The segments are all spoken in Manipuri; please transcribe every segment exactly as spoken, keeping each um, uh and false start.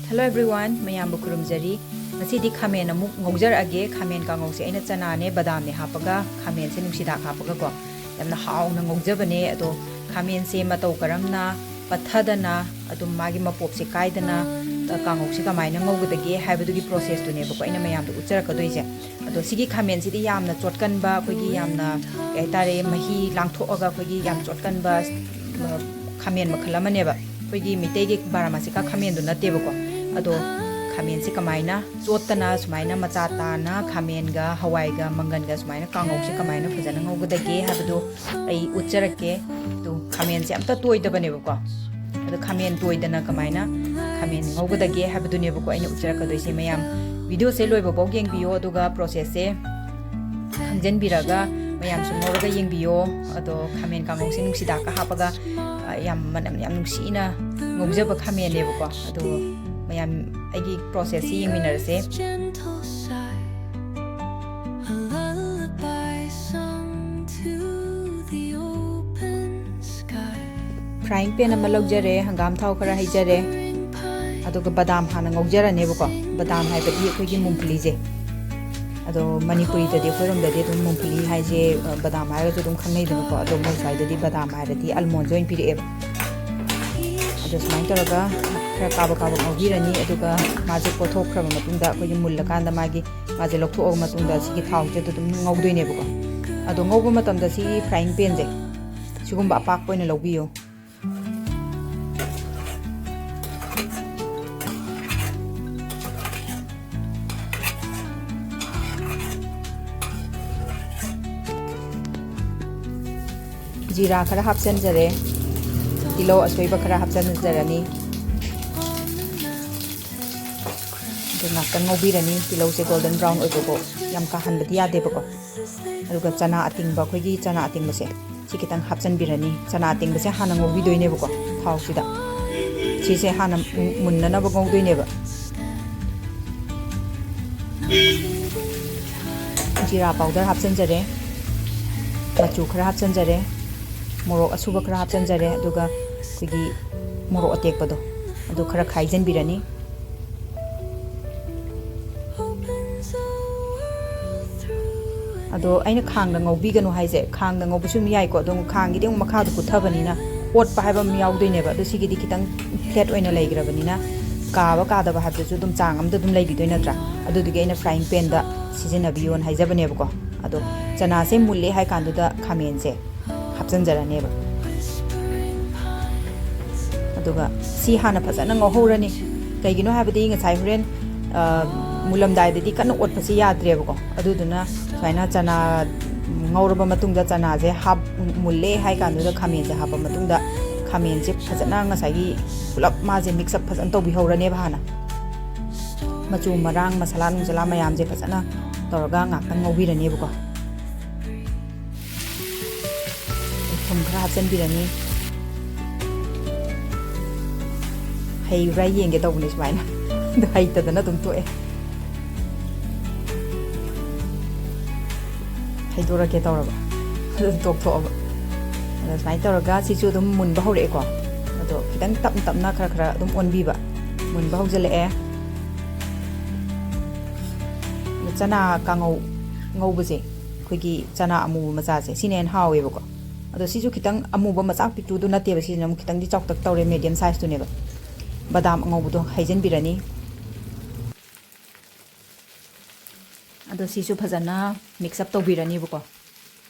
Hello everyone, ꯃꯌꯥꯝꯕꯨ ꯈꯨꯔꯨꯝꯖꯔꯤ꯫ ꯉꯁꯤꯗꯤ ꯈꯥꯃꯦꯟ ꯑꯃꯨꯛ ꯉꯧꯖꯔꯛꯑꯒꯦ꯫ ꯈꯥꯃꯦꯟ ꯀꯥꯡꯉꯧꯁꯦ ꯑꯩꯅ ꯆꯅꯥꯅꯦ, ꯕꯗꯥꯝꯅꯦ ꯍꯥꯞꯄꯒ, ꯈꯥꯃꯦꯟꯁꯦ ꯅꯨꯡꯁꯤꯗꯥꯛ ꯍꯥꯞꯄꯒꯀꯣ, ꯌꯥꯝꯅ ꯍꯥꯎꯅ ꯉꯧꯖꯕꯅꯦ꯫ ꯑꯗꯣ ꯈꯥꯃꯦꯟꯁꯦ ꯃꯇꯧ ꯀꯔꯝꯅ ꯄꯠꯊꯗꯅ ꯑꯗꯨꯝ ꯃꯥꯒꯤ ꯃꯄꯣꯞꯁꯦ ꯀꯥꯏꯗꯅ, ꯑ, ꯀꯥꯡꯉꯧꯁꯦ ꯀꯃꯥꯏꯅ ꯉꯧꯒꯗꯒꯦ ꯍꯥꯏꯕꯗꯨꯒꯤ process ꯇꯨꯅꯦꯕꯀꯣ ꯑꯩꯅ ꯃꯌꯥꯝꯗ ꯎꯠꯆꯔꯛꯀꯗꯣꯏꯁꯦ꯫ ꯑꯗꯣ ꯁꯤꯒꯤ ꯈꯥꯃꯦꯟꯁꯤꯗꯤ ꯌꯥꯝꯅ ꯆꯣꯠꯀꯟꯕ, ꯑꯩꯈꯣꯏꯒꯤ ꯌꯥꯝꯅ, ꯀꯩ ꯍꯥꯏꯇꯥꯔꯦ, ꯃꯍꯤ ꯂꯥꯡꯊꯣꯛꯑꯒ ꯑꯩꯈꯣꯏꯒꯤ ꯌꯥꯝ ꯆꯣꯠꯀꯟꯕ, ꯑ, ꯈꯥꯃꯦꯟ ꯃꯈꯜ ꯑꯃꯅꯦꯕ꯫ ꯑꯩꯈꯣꯏꯒꯤ ꯃꯩꯇꯩꯒꯤ ꯕꯥꯔꯥꯃꯥꯁꯤꯀꯥ ꯈꯥꯃꯦꯟꯗꯨ ꯅꯠꯇꯦꯕꯀꯣ꯫ ꯑꯗꯣ ꯈꯥꯃꯦꯟꯁꯤ ꯀꯃꯥꯏꯅ ꯆꯣꯠꯇꯅ ꯁꯨꯃꯥꯏꯅ ꯃꯆꯥ ꯇꯥꯅ ꯈꯥꯃꯦꯟꯒ ꯍꯋꯥꯏꯒ ꯃꯪꯒꯟꯒ ꯁꯨꯃꯥꯏꯅ ꯀꯥꯡꯉꯧꯁꯦ ꯀꯃꯥꯏꯅ ꯐꯖꯅ ꯉꯧꯒꯗꯒꯦ ꯍꯥꯏꯕꯗꯣ ꯑꯩ ꯎꯠꯆꯔꯛꯀꯦ꯫ ꯑꯗꯣ ꯈꯥꯃꯦꯟꯁꯦ ꯑꯝꯇ ꯇꯣꯏꯗꯕꯅꯦꯕꯀꯣ꯫ ꯑꯗꯣ ꯈꯥꯃꯦꯟ ꯇꯣꯏꯗꯅ ꯀꯃꯥꯏꯅ ꯈꯥꯃꯦꯟ ꯉꯧꯒꯗꯒꯦ ꯍꯥꯏꯕꯗꯨꯅꯦꯕꯀꯣ ꯑꯩꯅ ꯎꯠꯆꯔꯛꯀꯗꯣꯏꯁꯦ꯫ ꯃꯌꯥꯝ videoꯁꯦ ꯂꯣꯏꯕꯐꯥꯎ ꯌꯦꯡꯕꯤꯌꯣ, ꯑꯗꯨꯒ processꯁꯦ ꯈꯪꯖꯤꯟꯕꯤꯔꯒ ꯃꯌꯥꯝꯁꯨ ꯉꯧꯔꯒ ꯌꯦꯡꯕꯤꯌꯣ꯫ ꯑꯗꯣ ꯈꯥꯃꯦꯟ ꯀꯥꯡꯉꯧꯁꯦ ꯅꯨꯡꯁꯤꯗꯥꯛꯀ ꯍꯥꯞꯄꯒ, ꯑ, ꯌꯥꯝ ꯃꯅꯝ ꯌꯥꯝ ꯅꯨꯡꯁꯤꯅ ꯉꯧꯖꯕ ꯈꯥꯃꯦꯟꯅꯦꯕꯀꯣ꯫ ꯑꯗꯣ ꯃꯌꯥꯝ ꯑꯩꯒꯤ processꯁꯤ ꯌꯦꯡꯃꯤꯟꯅꯔꯁꯦ꯫ Frying pan ꯑꯃ ꯂꯧꯖꯔꯦ, ꯍꯪꯒꯥꯝ ꯊꯥꯎ ꯈꯔ ꯍꯩꯖꯔꯦ, ꯑꯗꯨꯒ ꯕꯗꯥꯝ ꯍꯥꯟꯅ ꯉꯧꯖꯔꯅꯦꯕꯀꯣ꯫ ꯕꯗꯥꯝ ꯍꯥꯏꯕꯗꯤ ꯑꯩꯈꯣꯏꯒꯤ ꯃꯨꯡꯐꯂꯤꯁꯦ꯫ ꯑꯗꯣ ꯃꯅꯤꯄꯨꯔꯤꯗꯗꯤ ꯑꯩꯈꯣꯏꯔꯣꯝꯗꯗꯤ ꯑꯗꯨꯝ ꯃꯨꯡꯐꯂꯤ ꯍꯥꯏꯁꯦ, ꯑ, ꯕꯗꯥꯝ ꯍꯥꯏꯔꯒꯁꯨ ꯑꯗꯨꯝ ꯈꯪꯅꯩꯗꯅꯀꯣ꯫ ꯑꯗꯣ ꯃꯣꯏ ꯁ꯭ꯋꯥꯏꯗꯗꯤ ꯕꯗꯥꯝ ꯍꯥꯏꯔꯗꯤ almondꯁꯦ ꯑꯣꯏꯅ ꯄꯤꯔꯛꯑꯦꯕ꯫ ꯑꯗꯣ ꯁꯨꯃꯥꯏꯅ ꯇꯧꯔꯒ ꯈꯔ ꯀꯥꯕꯛ ꯀꯥꯕꯛ ꯉꯧꯕꯤꯔꯅꯤ꯫ ꯑꯗꯨꯒ ꯃꯥꯁꯦ ꯀꯣꯠꯊꯣꯛꯈ꯭ꯔꯕ ꯃꯇꯨꯡꯗ, ꯑꯩꯈꯣꯏꯒꯤ ꯃꯨꯜꯂꯀꯥꯟꯗ ꯃꯥꯒꯤ, ꯃꯥꯁꯦ ꯂꯧꯊꯣꯛꯑꯕ ꯃꯇꯨꯡꯗ ꯁꯤꯒꯤ ꯊꯥꯎꯁꯤꯗ ꯑꯗꯨꯝ ꯉꯧꯗꯣꯏꯅꯦꯕꯀꯣ꯫ ꯑꯗꯣ ꯉꯧꯕ ꯃꯇꯝꯗ ꯁꯤꯒꯤ frying panꯁꯦ ꯁꯤꯒꯨꯝꯕ ꯑꯄꯥꯛꯄ ꯑꯣꯏꯅ ꯂꯧꯕꯤꯌꯨ꯫ ꯖꯤꯔꯥ ꯈꯔ ꯍꯥꯞꯆꯤꯟꯖꯔꯦ, ꯇꯤꯜꯍꯧ ꯑꯁꯣꯏꯕ ꯈꯔ ꯍꯥꯞꯆꯤꯟꯖꯔꯅꯤ꯫ ꯑꯗꯨ ꯉꯥꯛꯇꯪ ꯉꯧꯕꯤꯔꯅꯤ, ꯇꯤꯜꯍꯧꯁꯦ golden brown ꯑꯣꯏꯕꯐꯥꯎ, ꯌꯥꯝ ꯀꯥꯍꯟꯕꯗꯤ ꯌꯥꯗꯦꯕꯀꯣ꯫ ꯑꯗꯨꯒ ꯆꯅꯥ ꯑꯇꯤꯡꯕ, ꯑꯩꯈꯣꯏꯒꯤ ꯆꯅꯥ ꯑꯇꯤꯡꯕꯁꯦ ꯁꯤ ꯈꯤꯇꯪ ꯍꯥꯞꯆꯤꯟꯕꯤꯔꯅꯤ꯫ ꯆꯅꯥ ꯑꯇꯤꯡꯕꯁꯦ ꯍꯥꯟꯅ ꯉꯧꯕꯤꯗꯣꯏꯅꯦꯕꯀꯣ ꯊꯥꯎꯁꯤꯗ꯫ ꯁꯤꯁꯦ ꯍꯥꯟꯅ ꯃꯨꯟꯅꯅꯕ ꯉꯧꯗꯣꯏꯅꯦꯕ꯫ ꯖꯤꯔꯥ powder ꯍꯥꯞꯆꯤꯟꯖꯔꯦ, ꯃꯆꯨ ꯈꯔ ꯍꯥꯞꯆꯤꯟꯖꯔꯦ, ꯃꯣꯔꯣꯛ ꯑꯁꯨꯕ ꯈꯔ ꯍꯥꯞꯆꯤꯟꯖꯔꯦ, ꯑꯗꯨꯒ ꯑꯩꯈꯣꯏꯒꯤ ꯃꯣꯔꯣꯛ ꯑꯇꯦꯛꯄꯗꯣ ꯑꯗꯨ ꯈꯔ ꯈꯥꯏꯖꯤꯟꯕꯤꯔꯅꯤ꯫ ꯑꯗꯣ ꯑꯩꯅ ꯈꯥꯡꯗ ꯉꯧꯕꯤꯒꯅꯨ ꯍꯥꯏꯁꯦ, ꯈꯥꯡꯗ ꯉꯧꯕꯁꯨ ꯑꯗꯨꯝ ꯌꯥꯏꯀꯣ, ꯑꯗꯣ ꯈꯥꯡꯒꯤꯗꯤ ꯑꯃꯨꯛ ꯃꯈꯥꯗꯣ ꯀꯨꯠꯊꯕꯅꯤꯅ ꯑꯣꯠꯄ ꯍꯥꯏꯕ ꯑꯃ ꯌꯥꯎꯗꯣꯏꯅꯦꯕ꯫ ꯑꯗꯣ ꯁꯤꯒꯤꯗꯤ ꯈꯤꯇꯪ ꯐ꯭ꯂꯦꯠ ꯑꯣꯏꯅ ꯂꯩꯈ꯭ꯔꯕꯅꯤꯅ ꯀꯥꯕ ꯀꯥꯗꯕ ꯍꯥꯏꯕꯗꯨꯁꯨ ꯑꯗꯨꯝ ꯆꯥꯡ ꯑꯃꯗ ꯑꯗꯨꯝ ꯂꯩꯈꯤꯗꯣꯏ ꯅꯠꯇ꯭ꯔꯥ? ꯑꯗꯨꯗꯨꯒꯤ ꯑꯩꯅ ꯐ꯭ꯔꯥꯏꯌꯤꯡ ꯄꯦꯟꯗ ꯁꯤꯖꯤꯟꯅꯕꯤꯌꯣꯅ ꯍꯥꯏꯖꯕꯅꯦꯕꯀꯣ꯫ ꯑꯗꯣ ꯆꯅꯥꯁꯦ ꯃꯨꯜꯂꯦ ꯍꯥꯏ ꯀꯥꯟꯗꯨꯗ ꯈꯥꯃꯦꯟꯁꯦ ꯍꯥꯞꯆꯤꯟꯖꯔꯅꯦꯕ꯫ ꯑꯗꯨꯒ ꯁꯤ ꯍꯥꯟꯅ ꯐꯖꯅ ꯉꯧꯍꯧꯔꯅꯤ꯫ ꯀꯩꯒꯤꯅꯣ ꯍꯥꯏꯕꯗꯤ ꯉꯁꯥꯏ ꯍꯣꯔꯦꯟ, ꯑ, ꯃꯨꯜꯂꯝꯗꯥꯏꯗꯗꯤ ꯀꯟꯅ ꯑꯣꯠꯄꯁꯤ ꯌꯥꯗ꯭ꯔꯦꯕꯀꯣ꯫ ꯑꯗꯨꯗꯨꯅ ꯁꯨꯃꯥꯏꯅ ꯆꯅꯥ ꯉꯧꯔꯕ ꯃꯇꯨꯡꯗ ꯆꯅꯥꯁꯦ ꯍꯥꯞ-, ꯃꯨꯜꯂꯦ ꯍꯥꯏ ꯀꯥꯟꯗꯨꯗ ꯈꯥꯃꯦꯟꯁꯦ ꯍꯥꯞꯄ ꯃꯇꯨꯡꯗ ꯈꯥꯃꯦꯟꯁꯦ ꯐꯖꯅ ꯉꯁꯥꯏꯒꯤ ꯄꯨꯂꯞ ꯃꯥꯁꯦ mix up ꯐꯖꯅ ꯇꯧꯕꯤꯍꯧꯔꯅꯦꯕ ꯍꯥꯟꯅ꯫ ꯃꯆꯨ ꯃꯔꯥꯡ, ꯃꯁꯥꯂꯥ ꯅꯨꯡꯁꯥꯂꯥ ꯃꯌꯥꯝꯁꯦ ꯐꯖꯅ ꯇꯧꯔꯒ ꯉꯥꯛꯇꯪ ꯉꯧꯕꯤꯔꯅꯦꯕꯀꯣ꯫ ꯊꯨꯝ ꯈꯔ ꯍꯥꯞꯆꯤꯟꯕꯤꯔꯅꯤ꯫ ꯍꯩꯕ꯭ꯔꯥ ꯌꯦꯡꯒꯦ ꯇꯧꯕꯅꯦ ꯁꯨꯃꯥꯏꯅ꯫ ꯑꯗꯨ ꯍꯩꯇꯗꯅ ꯑꯗꯨꯝ ꯇꯣꯛꯑꯦ꯫ ꯍꯩꯗꯣꯔꯛꯀꯦ ꯇꯧꯔꯕ꯫ ꯑꯗꯨ ꯇꯣꯛꯊꯣꯛꯑꯕ꯫ ꯑꯗꯣ ꯁꯨꯃꯥꯏꯅ ꯇꯧꯔꯒ ꯁꯤꯁꯨ ꯑꯗꯨꯝ ꯃꯨꯟꯕ ꯍꯧꯔꯛꯑꯦꯀꯣ꯫ ꯑꯗꯣ ꯈꯤꯇꯪ ꯇꯞꯅ ꯇꯞꯅ ꯈꯔ ꯈꯔ ꯑꯗꯨꯝ ꯑꯣꯟꯕꯤꯕ꯫ ꯃꯨꯟꯕ ꯍꯧꯖꯤꯜꯂꯛꯑꯦ꯫ ꯑꯗꯣ ꯆꯅꯥ ꯀꯥꯡꯉꯧ ꯉꯧꯕꯁꯦ, ꯑꯩꯈꯣꯏꯒꯤ ꯆꯅꯥ ꯑꯃꯨꯕ ꯃꯆꯥꯁꯦ, ꯁꯤꯅ ꯍꯦꯟꯅ ꯍꯥꯎꯋꯦꯕꯀꯣ꯫ ꯑꯗꯣ ꯁꯤꯁꯨ ꯈꯤꯇꯪ ꯑꯃꯨꯕ ꯃꯆꯥ ꯄꯤꯛꯇ꯭ꯔꯨꯗꯨ ꯅꯠꯇꯦꯕ, ꯁꯤꯁꯤꯅ ꯑꯃꯨꯛ ꯈꯤꯇꯪꯗꯤ ꯆꯥꯎꯇꯛ ꯇꯧꯔꯦ, medium sizeꯇꯨꯅꯦꯕ꯫ ꯕꯗꯥꯝ ꯑꯉꯧꯕꯗꯣ ꯍꯩꯖꯤꯟꯕꯤꯔꯅꯤ꯫ ꯑꯗꯣ ꯁꯤꯁꯨ ꯐꯖꯅ mix up ꯇꯧꯕꯤꯔꯅꯤꯕꯀꯣ꯫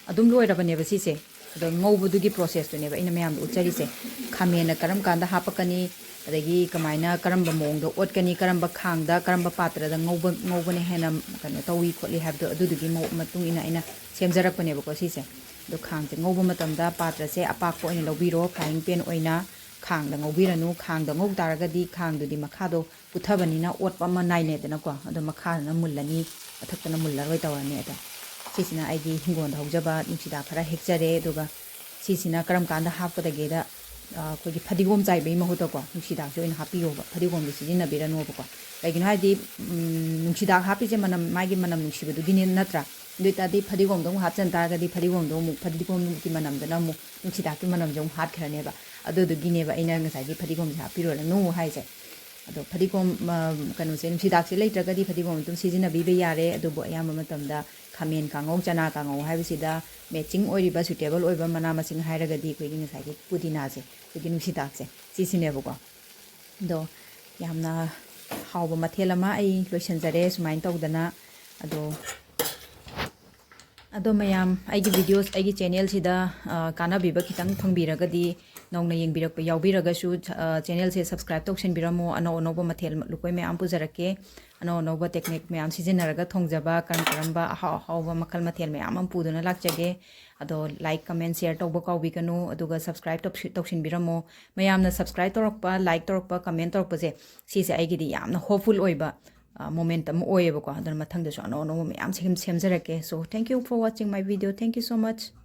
ꯑꯗꯨꯝ ꯂꯣꯏꯔꯕꯅꯦꯕ ꯁꯤꯁꯦ꯫ ꯑꯗꯣ ꯉꯧꯕꯗꯨꯒꯤ processꯇꯨꯅꯦꯕ ꯑꯩꯅ ꯃꯌꯥꯝꯗ ꯎꯠꯆꯔꯤꯁꯦ꯫ ꯈꯥꯃꯦꯟꯅ ꯀꯔꯝ ꯀꯥꯟꯗ ꯍꯥꯞꯄꯛꯀꯅꯤ, ꯑꯗꯒꯤ ꯀꯃꯥꯏꯅ ꯀꯔꯝꯕ ꯃꯑꯣꯡꯗ ꯑꯣꯠꯀꯅꯤ, ꯀꯔꯝꯕ ꯈꯥꯡꯗ, ꯀꯔꯝꯕ ꯄꯥꯇ꯭ꯔꯗ ꯉꯧꯕ, ꯉꯧꯕꯅ ꯍꯦꯟꯅ ꯀꯩꯅꯣ ꯇꯧꯏ ꯈꯣꯠꯂꯤ ꯍꯥꯏꯕꯗꯣ, ꯑꯗꯨꯗꯨꯒꯤ ꯃꯑꯣꯡ-, ꯃꯇꯨꯡ ꯏꯟꯅ ꯑꯩꯅ ꯁꯦꯝꯖꯔꯛꯄꯅꯦꯕꯀꯣ ꯁꯤꯁꯦ꯫ ꯑꯗꯣ ꯈꯥꯡꯁꯦ ꯉꯧꯕ ꯃꯇꯝꯗ ꯄꯥꯇ꯭ꯔꯁꯦ ꯑꯄꯥꯛꯄ ꯑꯣꯏꯅ ꯂꯧꯕꯤꯔꯣ, frying pan ꯑꯣꯏꯅ꯫ ꯈꯥꯡꯗ ꯉꯧꯕꯤꯔꯅꯨ꯫ ꯈꯥꯡꯗ ꯉꯧ ꯇꯥꯔꯒꯗꯤ ꯈꯥꯡꯗꯨꯗꯤ ꯃꯈꯥꯗꯣ ꯀꯨꯠꯊꯕꯅꯤꯅ ꯑꯣꯠꯄ ꯑꯃ ꯅꯥꯏꯅꯩꯗꯅꯀꯣ꯫ ꯑꯗꯣ ꯃꯈꯥꯗꯅ ꯃꯨꯜꯂꯅꯤ, ꯃꯊꯛꯇꯅ ꯃꯨꯜꯂꯔꯣꯏ ꯇꯧꯔꯅꯤ꯫ ꯑꯗꯣ ꯁꯤꯁꯤꯅ ꯑꯩꯒꯤ ꯍꯤꯡꯒꯣꯜꯗ ꯍꯧꯖꯕ ꯅꯨꯡꯁꯤꯗꯥꯛ ꯈꯔ ꯍꯦꯛꯆꯔꯦ꯫ ꯑꯗꯨꯒ ꯁꯤꯁꯤꯅ ꯀꯔꯝ ꯀꯥꯟꯗ ꯍꯥꯞꯀꯗꯒꯦꯗ, ꯑ, ꯑꯩꯈꯣꯏꯒꯤ ꯐꯗꯤꯒꯣꯝ ꯆꯥꯏꯕꯒꯤ ꯃꯍꯨꯠꯇꯀꯣ, ꯅꯨꯡꯁꯤꯗꯥꯛꯁꯦ ꯑꯣꯏꯅ ꯍꯥꯞꯄꯤꯌꯣꯕ, ꯐꯗꯤꯒꯣꯝꯗꯤ ꯁꯤꯖꯤꯟꯅꯕꯤꯔꯅꯣꯕꯀꯣ꯫ ꯀꯩꯒꯤꯅꯣ ꯍꯥꯏꯗꯤ, ꯎꯝ, ꯅꯨꯡꯁꯤꯗꯥꯛ ꯍꯥꯞꯄꯤꯁꯦ ꯃꯅꯝ, ꯃꯥꯒꯤ ꯃꯅꯝ ꯅꯨꯡꯁꯤꯕꯗꯨꯒꯤꯅꯦ ꯅꯠꯇ꯭ꯔꯥ? ꯑꯗꯨ ꯑꯣꯏꯇꯥꯔꯗꯤ ꯐꯗꯤꯒꯣꯝꯗꯣ ꯑꯃꯨꯛ ꯍꯥꯞꯆꯤꯟ ꯇꯥꯔꯒꯗꯤ ꯐꯗꯤꯒꯣꯝꯗꯣ ꯑꯃꯨꯛ, ꯐꯗꯤꯒꯣꯝꯒꯤ ꯃꯅꯝꯗꯨꯅ ꯑꯃꯨꯛ ꯅꯨꯡꯁꯤꯗꯥꯛꯀꯤ ꯃꯅꯝꯁꯦ ꯑꯃꯨꯛ ꯍꯥꯠꯈ꯭ꯔꯅꯦꯕ꯫ ꯑꯗꯨꯗꯨꯒꯤꯅꯦꯕ ꯑꯩꯅ ꯉꯁꯥꯏꯒꯤ ꯐꯗꯤꯒꯣꯝꯁꯦ ꯍꯥꯞꯄꯤꯔꯨꯔꯅꯨ ꯍꯥꯏꯁꯦ꯫ ꯑꯗꯣ ꯐꯗꯤꯒꯣꯝ, ꯀꯩꯅꯣꯁꯦ, ꯅꯨꯡꯁꯤꯗꯥꯛꯁꯦ ꯂꯩꯇ꯭ꯔꯒꯗꯤ ꯐꯗꯤꯒꯣꯝ ꯑꯗꯨꯝ ꯁꯤꯖꯤꯟꯅꯕꯤꯕ ꯌꯥꯔꯦ꯫ ꯑꯗꯨꯕꯨ ꯑꯌꯥꯝꯕ ꯃꯇꯝꯗ ꯈꯥꯃꯦꯟ ꯀꯥꯡꯉꯧ, ꯆꯅꯥ ꯀꯥꯡꯉꯧ ꯍꯥꯏꯕꯁꯤꯗ matching ꯑꯣꯏꯔꯤꯕ suitable ꯑꯣꯏꯕ ꯃꯅꯥ ꯃꯁꯤꯡ ꯍꯥꯏꯔꯒꯗꯤ ꯑꯩꯈꯣꯏꯒꯤ ꯉꯁꯥꯏꯒꯤ ꯄꯨꯗꯤꯅꯥꯁꯦ, ꯑꯩꯈꯣꯏꯒꯤ ꯅꯨꯡꯁꯤꯗꯥꯛꯁꯦ, ꯁꯤꯁꯤꯅꯦꯕꯀꯣ꯫ ꯑꯗꯣ ꯌꯥꯝꯅ ꯍꯥꯎꯕ ꯃꯊꯦꯜ ꯑꯃ ꯑꯩ ꯂꯣꯏꯁꯤꯟꯖꯔꯦ ꯁꯨꯃꯥꯏꯅ ꯇꯧꯗꯅ꯫ ꯑꯗꯣ, ꯑꯗꯣ ꯃꯌꯥꯝ, ꯑꯩꯒꯤ videos, ꯑꯩꯒꯤ channelꯁꯤꯗ, ꯑ, ꯀꯥꯟꯅꯕꯤꯕ ꯈꯤꯇꯪ ꯐꯪꯕꯤꯔꯒꯗꯤ, ꯅꯧꯅ ꯌꯦꯡꯕꯤꯔꯛꯄ ꯌꯥꯎꯕꯤꯔꯒꯁꯨ, ꯑ, channelꯁꯦ subscribe ꯇꯧꯁꯤꯟꯕꯤꯔꯝꯃꯣ꯫ ꯑꯅꯧ ꯑꯅꯧꯕ ꯃꯊꯦꯜ ꯂꯨꯀꯣꯏ ꯃꯌꯥꯝ ꯄꯨꯖꯔꯛꯀꯦ꯫ ꯑꯅꯧ ꯑꯅꯧꯕ technique ꯃꯌꯥꯝ ꯁꯤꯖꯤꯟꯅꯔꯒ ꯊꯣꯡꯖꯕ, ꯀꯔꯝ ꯀꯔꯝꯕ ꯑꯍꯥꯎ ꯑꯍꯥꯎꯕ ꯃꯈꯜ ꯃꯊꯦꯜ ꯃꯌꯥꯝ ꯑꯃ ꯄꯨꯗꯨꯅ ꯂꯥꯛꯆꯒꯦ꯫ ꯑꯗꯣ like, comment, share ꯇꯧꯕ ꯀꯥꯎꯕꯤꯒꯅꯨ꯫ ꯑꯗꯨꯒ subscribe ꯇꯧꯁꯤ-, ꯇꯧꯁꯤꯟꯕꯤꯔꯝꯃꯣ꯫ ꯃꯌꯥꯝꯅ subscribe ꯇꯧꯔꯛꯄ, like ꯇꯧꯔꯛꯄ, comment ꯇꯧꯔꯛꯄꯁꯦ, ꯁꯤꯁꯦ ꯑꯩꯒꯤꯗꯤ ꯌꯥꯝꯅ hopeful ꯑꯣꯏꯕ, ꯑ, moment ꯑꯃ ꯑꯣꯏꯌꯦꯕꯀꯣ꯫ ꯑꯗꯨꯅ ꯃꯊꯪꯗꯁꯨ ꯑꯅꯧ ꯑꯅꯧꯕ ꯃꯌꯥꯝ ꯁꯦꯝ-, ꯁꯦꯝꯖꯔꯛꯀꯦ꯫ So, thank you for watching my video. Thank you so much.